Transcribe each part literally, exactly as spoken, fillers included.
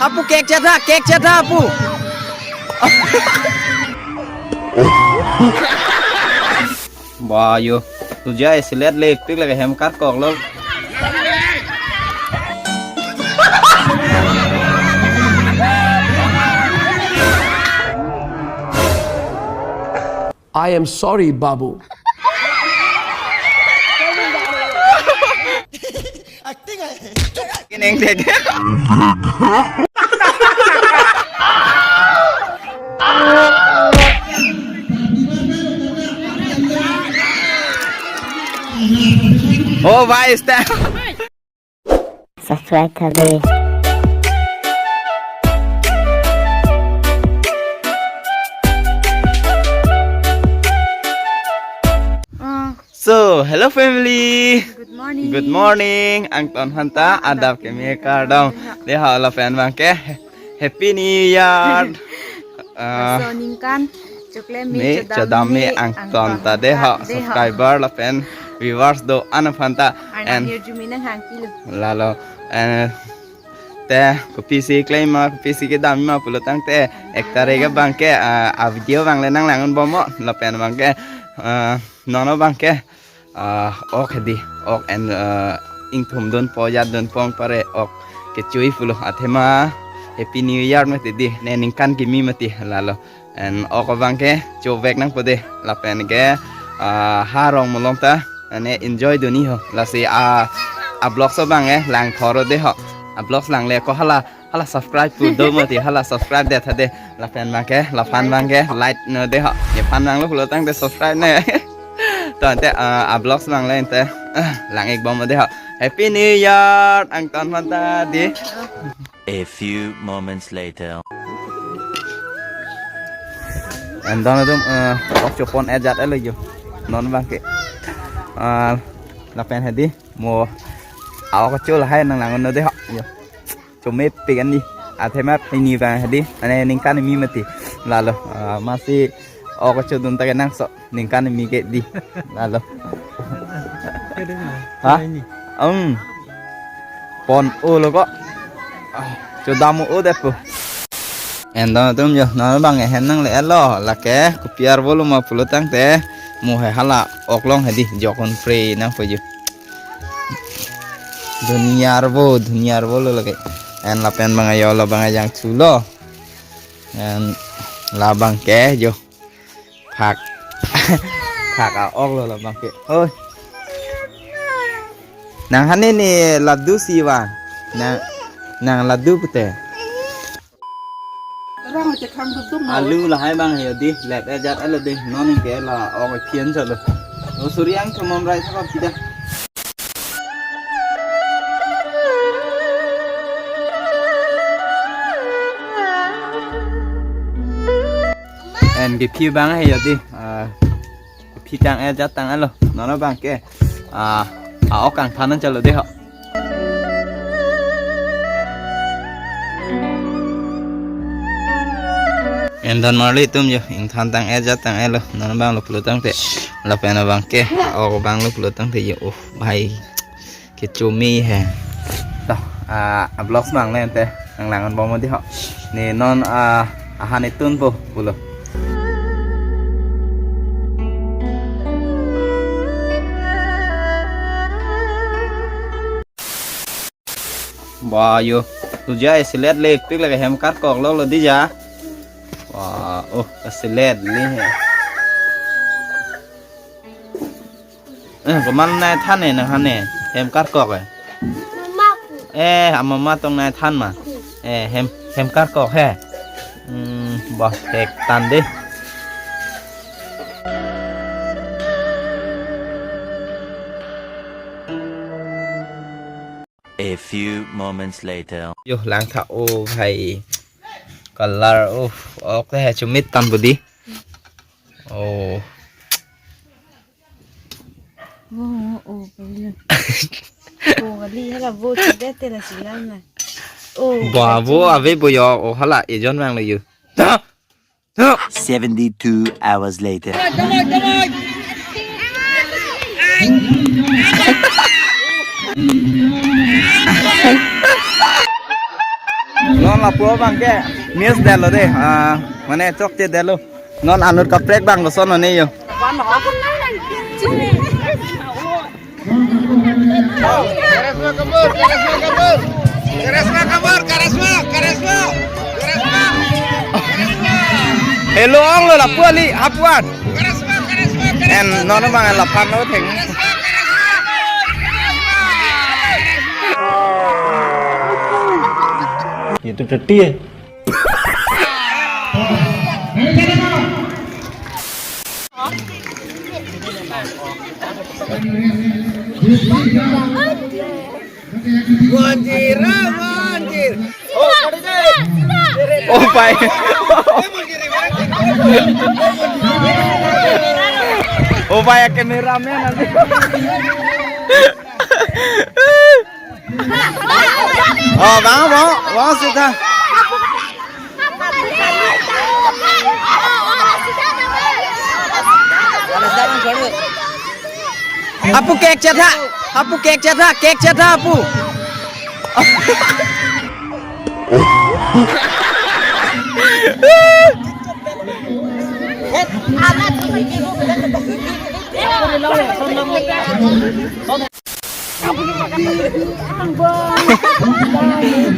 Apu, cake chetha, cake chetha, apu. Ba yo, tu jai selet le pik lage hem karkok lo. I am sorry, Babu. Acting hai. Kineng dek. Oh, bhai, stand. Subscribe tha de. Ah. So, hello family. Good morning. Good morning. Angton aphanta adap keme kardom. Deho lapen abangke Happy New Year. Ah, laso aningkan chokle me me chodam me angton ta deho, subscriber lapen viewers do-an aphanta. Arnam hirjume nanghangpilo. Lalo, eh, te kopisi klem ma, kopisi kedam ma pulo tangte, ek tarik abangke, ah, a video abang le nanglang-un bomnon lapen abangke, ah, non abangke, ah, ok hedi, ok en, ah, ingthum dunpo, jat dunpo, pare ok kechui pulo, athema Happy New Year mati di, ne ningkan kimi mati lalo. En ok abangke chovek nangpo de, lapen ke, ah, ha rong malom ta, ane enjoy dunji ho. Lasi a, a vlogs abang e langthor deho. A vlogs langle ko hala, hala subscribe pu do mati, hala subscribe det tha de. Lapen abangke, laphan abangke like non deho. Nephan nanglo pulo tangte subscribe non. To ante, ah, a vlogs abang le ante, ah, lang-ik bom deho. Happy New Year, angton aphanta di. A few moments later. Angton atum, eh, ok chopon-et jat-et lo yo. Non abangke, ah, lapen hedi mo a ok cho lahai nanglang-un deho yo. Chomepik an di. Athema pini abang hedi, ane ningkan kimi mati. Lalo, ah, masi ok chodun ta kenangsot, ningkan kimi ke di. Lalo. Ha? Ini. Um. Pon-o lo ko. Ah, chodam-o det po. Angton atum yo, non abang ehem nangle-et lo, lake kopi arvo lo ma pulo tangte, mo he hala ok along hedi jokon free nangpo yo. Duniya arvo, duniya arvo lo lake. En lapen abang ayo lo abang ajang chulo. En labangke yo. Phak. Phak a-ok lo labangke. Oi. Nang hane ne laddu si va. Nang, nang laddu pute. Alu lahai abang yo di, let-et jat-et lo di, non ke la ok phian chalo. O suriang thomom rai thakap kita. En kephi abang he yo di, ah, kephi tang-et jat tang-et lo, non abangke, ah, a-ok kangthan chalo deho. Angton marli atum yo, ingthan tang-et jat tang-et lo, non abang lo pulo tangte, lapen abangke, ok abang lo pulo tangte yo, oh, bhai. Kechome he. To, ah, a vlogs abang le ante nanglang-un bom deho. Ne non, ah, ahan itunpo pulo. Ba yo, tu jai selet le pik lage hem karkok lo lo di ja. Wah, oh, selet le he. Eh, komat nangthan ne, nang hane, hem karkok e. Mama pu. Eh, amama tong nangthan ma. Eh, hem, hem karkok he. Hmm, bah, hek tan de. A few moments later. Yo, langtha o bhai. Color, oh, ok he, chomit tan budi. Oh. Oh, oh, kali. Oh, kali hala bo chibete la silang na. Oh, ba, bo ave bo yo, oh, hala ejon abang lo yo. Seventy-two hours later. Non lapu abang ke miss detlo de. Ah, mane chokche detlo. Non anut kaprek abang lason mane jo. Karisma kabur, karisma kabur. Karisma, karisma, karisma. Karisma. Karisma. Hello, onglo lapu ali, hapuan. Karisma, karisma, karisma. En non abang laphan lo theng. Karisma, karisma. Ye to totti hai. Manjir, manjir. Oh, pai. Oh, pai, cameraman nanti. Oh, bang, bang, bang, sudah. Apu cake chetha, apu cake chetha, cake chetha apu.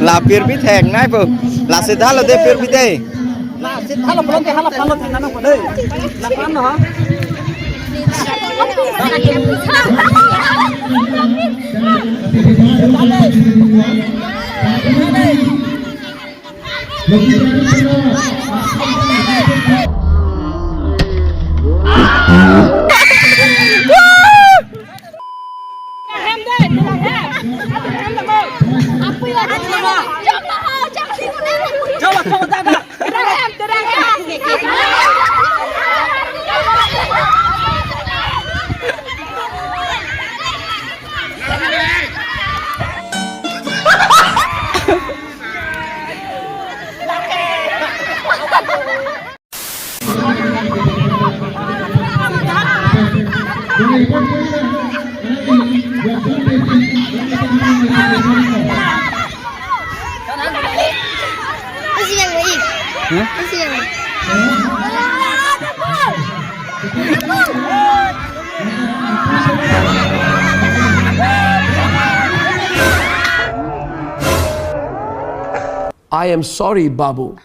La pirbi theng nai po. La sitha lo de pirbi de. La sitha lo pulang ke hala palo theng nang po de. La pan lo ha. Hah? I am sorry, Babu.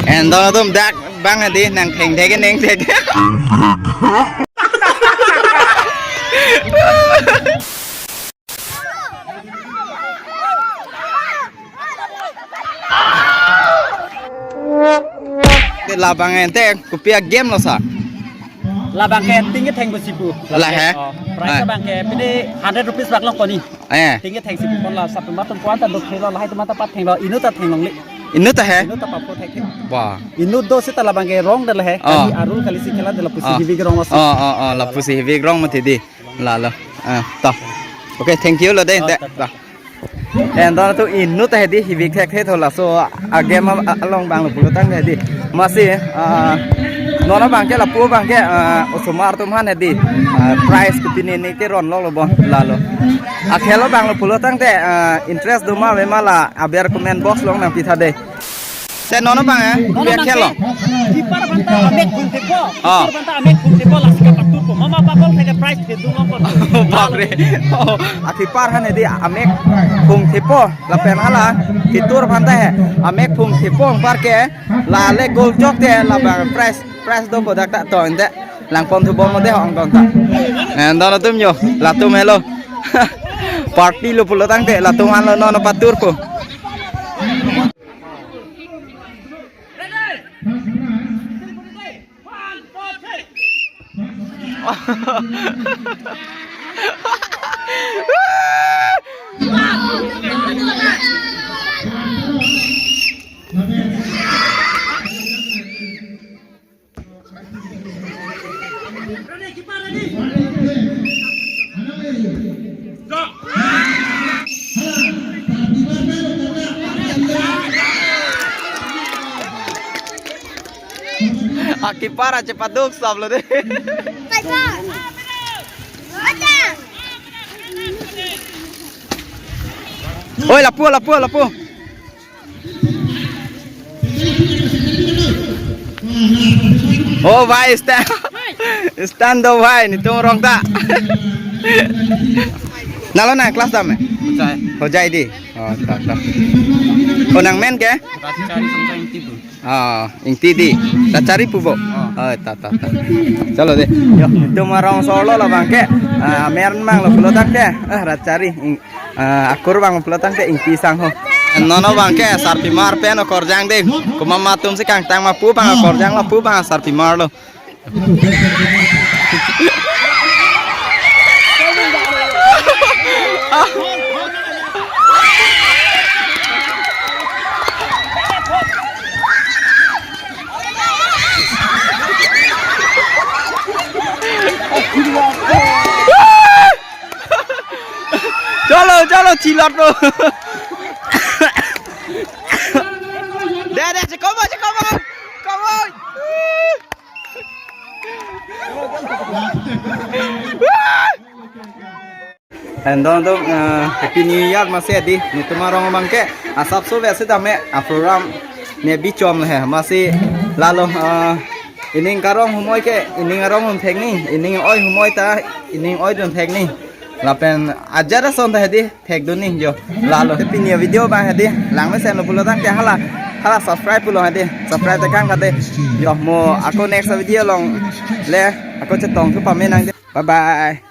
Endo atum dak bang adi nang theng thek neng thek. Te labang ente kopi a-game lo sa? Labang ke tinggi theng besi bu. Lahe? Oh, prize Ah. abang ke pini hundred rupees bak long koni. Eh. Tinggi theng si bu pon la sap matum puan ta dok thelo lahai tu mata pat thenglo inut ta thenglongle. Inut ta he? Inut ta papo thek thek. Wah. Inut do sita labang ke rong de lahe. Oh. Kali arul kali si khela de lapusi Oh. hivik rong lo si. Oh, oh, oh, lapusi hivik rong mati di. Lalo. Ah, to. Okay, thank you lo de. Oh, Te. to, to. To. En don tu inut ta hedi hivik thek thek thola so a-game a-, along abang lo pulo tang hedi. Masi, ah, non abang ke lapu abang ke, ah, osomar atum aphan hedi. Ah, prize kopine ne ke ron lo lo bon lalo. Akhel abang lo pulo tangte, ah, interest do ma ave ma la aber comment box along nangpi tha de. Te non abang, eh? Non Kopi abang akhel lo? Keeper aphanta amek phung thepo. Ah. Keeper aphanta amek phung thepo, lasi kapatur po. Mama papol thek prize thedung long po. Bapre. Oh, a-keeper aphan hedi amek phung thepo. Lapen hala ketur aphanta he amek phung thepo anpar ke la le goal chokte labang prize, prize do po dak ta to ente. Langpon thu bom de hong ton ta. En don atum jo, latum helo. Party lo pulo tangte latum aphan lo non patur po. Keeper ache paduk sab lo de. Oi, lapu, lapu, lapu. Oh bhai, stand. Stand do bhai, netum arong ta. Nalo na class dam eh? Hojai. Hojai di. Oh, ta, ta. Oh, nangmen ke? Rachari Samsai Ingti pu. Ah, Ingti di. Rachari pu bo. Oh, ta, ta, ta. Chalo de. Yo, netum arong solo lo bang ke. Ah, amen abang lo pulo tangte. Ah, Rachari. Ing-, ah, akur abang pulo tangte Ingti sang ho. Non abang ke sarpimar pen okorjang de. Komat atum si kangtang ma pu abang okorjang lo, pu abang sarpimar lo. Chalo, chalo, chilot lo. Deh, deh, chekobo, chekobo. Kobo. Andon dong, eh, Happy New Year masi di, netum arong abang ke asapso besi tame a program ne bichom le he, masi lalo, eh, ining karong humoi ke, ining arong hum thek ni, ining oi humoi ta, ining oi dun thek ni. Lapen ajat ason ta hedi, thek dun ni jo. Lalo, pini video abang hedi, lang mesen lo pulo tangte hala, hala subscribe pulo hedi, subscribe tekan kade. Jo, mo ako next video along le, ako chetong thu pame nang de. Bye bye.